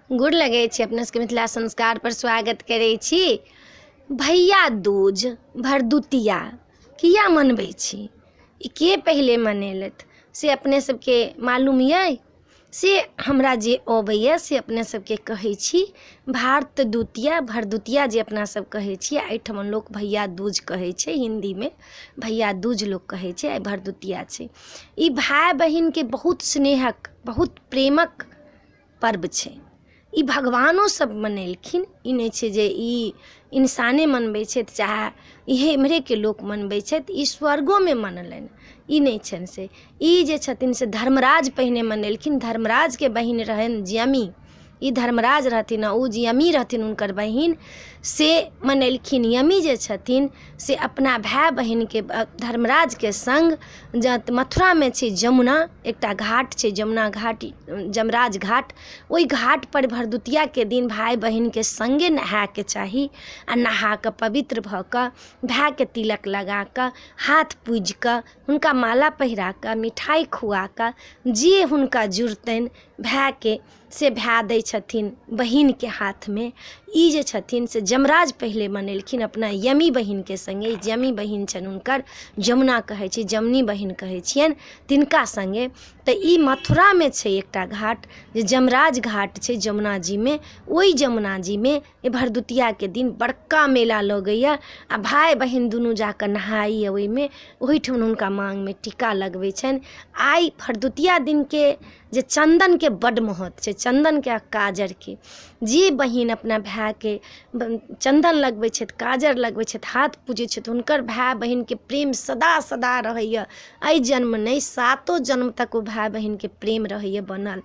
गोर लगै छी। अपना सबके मिथिला संस्कारपर स्वागत करै छी। भैया दूज भरदुतिया किया मनबै छी, ई के पहिले मनेलथि से अपने सबके मालूम अइ? से हमरा जे अबैए से अपने सबके कहै छी। भारत द्वितीया भरदुतिया जे अपना सब कहै छियै, एहिठमन लोक भैया दूज कहै छै, हिन्दीमे भैया दूज लोक कहै छै। आइ भरदुतिया छै। ई भाय बहिनके बहुत स्नेहक, बहुत प्रेमक पर्व छै। ई भगवानो सब मनेलखिन। ई नहि छै जे ई इंसाने मनबै छथि, चाहे इहे एम्हरेके लोक मनबै छथि, ई स्वर्गोमे मनलनि। ई नहि छनि से ई जे छथिन से धर्मराज पहिने मनेलखिन। धर्मराजके बहिन रहनि यमी। ई धर्मराज रहथिन आ ओ यमी रहथिन हुनकर बहिन, से मनेलखिन। यमी जे छथिन से अपना भाय बहिनके धर्मराजके सङ्ग जत मथुरामे छै जमुना, एकटा घाट छै जमुना घाट, यमराज घाट, ओहि घाटपर भरदुतियाके दिन भाय बहिनके सङ्गे नहायके चाही आ नहा कऽ पवित्र भऽ कऽ भायके तिलक लगा कऽ हाथ पूजि कऽ हुनका माला पहिरा कऽ मिठाइ खुआ कऽ जे हुनका जुड़तनि भायके से भाय दै छथिन बहिनके हाथमे। ई जे छथिन से यमराज पहिले मनेलखिन अपना यमी बहिनके सङ्गे। यमी बहिन छनि हुनकर, यमुना कहै छै, यमुनी बहिन कहै छियनि तिनका सङ्गे। तऽ ई मथुरामे छै एकटा घाट जे यमराज घाट छै यमुनाजीमे। ओहि यमुनाजीमे भरदुतियाके दिन बड़का मेला लगैए आ भाय बहिन दुनू जाकऽ नहाइए ओहिमे। ओहिठाम हुनका माँगमे टीका लगबै छनि। आइ भरदुतिया दिनके जे चन्दनके बड्ड महत्व छै, चन्दनके आ काजरके। जे बहिन अपना भायके चन्दन लगबै छथि, काजर लगबै छथि, हाथ पूजै छथि, हुनकर भाय बहिनके प्रेम सदा सदा रहैए। एहि जन्म नहि, सातो जन्म तक ओ भाय बहिनके प्रेम रहैए बनल।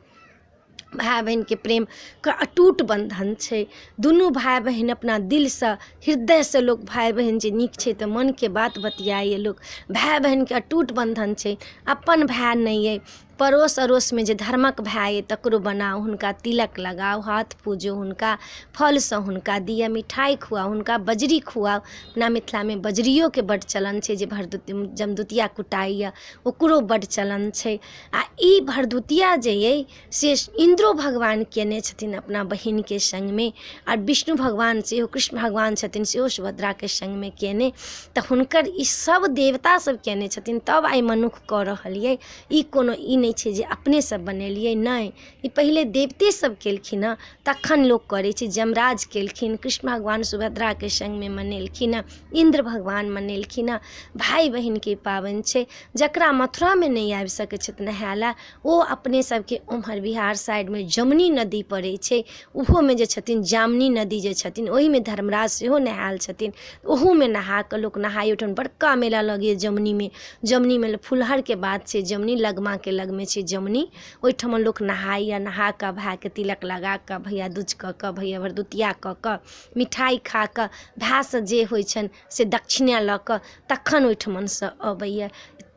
भाय बहिनके प्रेमके अटूट बन्धन छै। दुनू भाय बहिन अपना दिलसँ, हृदयसँ लोक भाय बहिन जे नीक छै तऽ मनके बात बतियाइए लोक। भाय बहिनके अटूट बन्धन छै। अपन भाय नहि अइ, पड़ोस अड़ोसमे जे धर्मक भाय अइ तकरो बनाउ, हुनका तिलक लगाउ, हाथ पूजू, हुनका फलसँ हुनका दिअ, मिठाइ खुआउ, हुनका बजरी खुआउ। अपना मिथिलामे बजरियोके बड्ड चलन छै, जे जमदुतिया कुटाइए ओकरो बड्ड चलन छै। आ ई भरदुतिया जे अइ से इन्द्रो भगवान कयने छथिन अपना बहिनके सङ्गमे, आर विष्णु भगवान सेहो, कृष्ण भगवान छथिन सेहो सुभद्राके सङ्गमे कयने। तऽ हुनकर ई सब देवता सब कयने छथिन तब आइ मनुख कऽ रहल अइ। ई कोनो ई नहि छै जे अपने सब बनेलियै, नहि, ई पहिले देवते सब केलखिन हँ तखन लोक करै छै। यमराज केलखिन, कृष्ण भगवान सुभद्राके सङ्गमे मनेलखिन हँ, इन्द्र भगवान मनेलखिन हँ। भाय बहिनके पाबनि छै। जकरा मथुरामे नहि आबि सकै छथि नहाय लए, ओ अपने सबके ओम्हर बिहार साइडमे जमुनी नदी पड़ै छै, ओहोमे जे छथिन जामनी नदी जे छथिन ओहिमे धर्मराज सेहो नहायल छथिन। ओहूमे नहा कऽ लोक नहाय। ओहिठाम बड़का मेला लगैए जमुनीमे। जमुनीमे फुलहरके बात छै, जमुनी लगमाके लगमे छै जमुनी, ओहिठाम लोक नहाइए। नहा कऽ भायके तिलक लगा कऽ भैया दूज कऽ कऽ भैया भरदुतिया कऽ कऽ मिठाइ खा कऽ भायसँ जे होइ छनि से दक्षिणा लऽ कऽ तखन ओहिठमनसँ अबैए।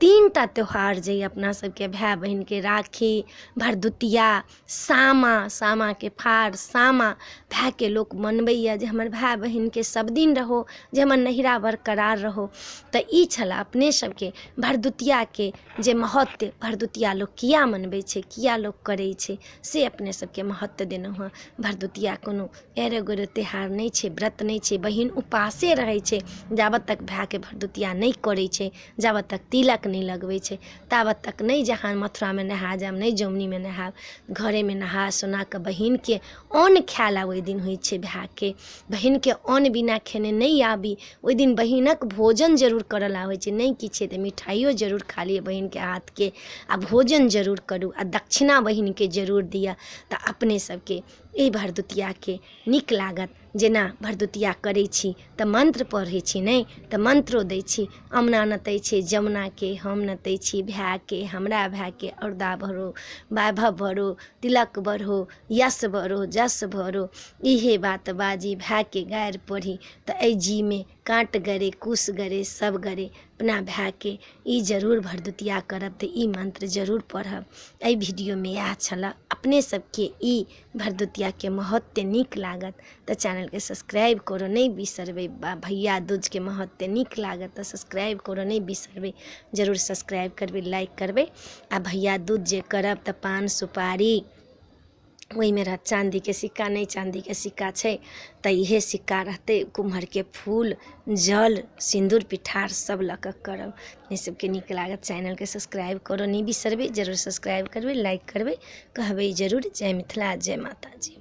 तीन टा त्यौहार जे अइ अपना सबके भाय बहिनके, राखी, भरदुतिया, सामा, सामाके फार, सामा भायके लोक मनबैए जे हमर भाय बहिनके सब दिन रहो, जे हमर नैहरा बरकरार रहो। तऽ ई छलए अपने सबके भरदुतियाके जे महत्व। भरदुतिया लोक किया मनबै छै, किया लोक करै छै, से अपने सबके महत्व देलहुँ हँ। भरदुतिया कोनो एरो गेरो त्यौहार नहि छै, व्रत नहि छै। बहिन उपासे रहै छै जाबत तक भायके भरदुतिया नहि करै छै, जाबत तक तिलक नहि लगबै छै ताबत तक नहि जहाँ मथुरामे नहा जायब, नहि जमुनीमे नहायब, घरेमे नहा सोना कऽ बहिनके अन्न खाय लए ओहि दिन होइ छै। भायके बहिनके अन्न बिना खेने नहि आबी, ओहि दिन बहिनक भोजन जरूर करऽ लए होइ छै। नहि किछु तऽ मिठाइयो जरूर खा लिअ बहिनके हाथके, आ भोजन जरूर करू, आ दक्षिणा बहिनके जरूर दिअ। तऽ अपने सबके एहि भरदुतियाके नीक लागत। जेना भरदुतिया करै छी तऽ मन्त्र पढ़ै छी, नहि तऽ मन्त्रो दै छी। अमुना नतै छै जमुनाके, हम नतै छी भायके, हमरा भायके औरदा भरो, वैभव भरो, तिलक बढ़ो, यश बढ़ो, जस बढ़ो। इहे बात बाजी भायके गारि पढ़ी तऽ एहि जीमे काँट गरे, कुश गरे, सब गरे। अपना भायके ई जरूर भरदुतिया करब तऽ ई मन्त्र जरूर पढ़ब। एहि वीडियोमे इएह छलऽ। अपने सबके ई भरदुतियाके महत्व नीक लागत तऽ चैनलके सब्सक्राइब करऽ नहि बिसरबै। भैया दूजके महत्व नीक लागत तऽ सब्सक्राइब करऽ नहि बिसरबै, जरूर सब्सक्राइब करबै, लाइक करबै। आ भैया दूज जे करब तऽ पान सुपारी ओहिमे रहत चाँदीके सिक्का, नहि चाँदीके सिक्का छै तऽ इहे सिक्का रहतै। कुम्हरके फूल, जल, सिन्दूर पिठार सब लऽ कऽ करब। अपने सबके नीक लागत चैनलके सब्सक्राइब करऽ नहि बिसरबै, जरूर सब्सक्राइब करबै, लाइक करबै, कहबै जरूर। जय मिथिला, जय माताजी।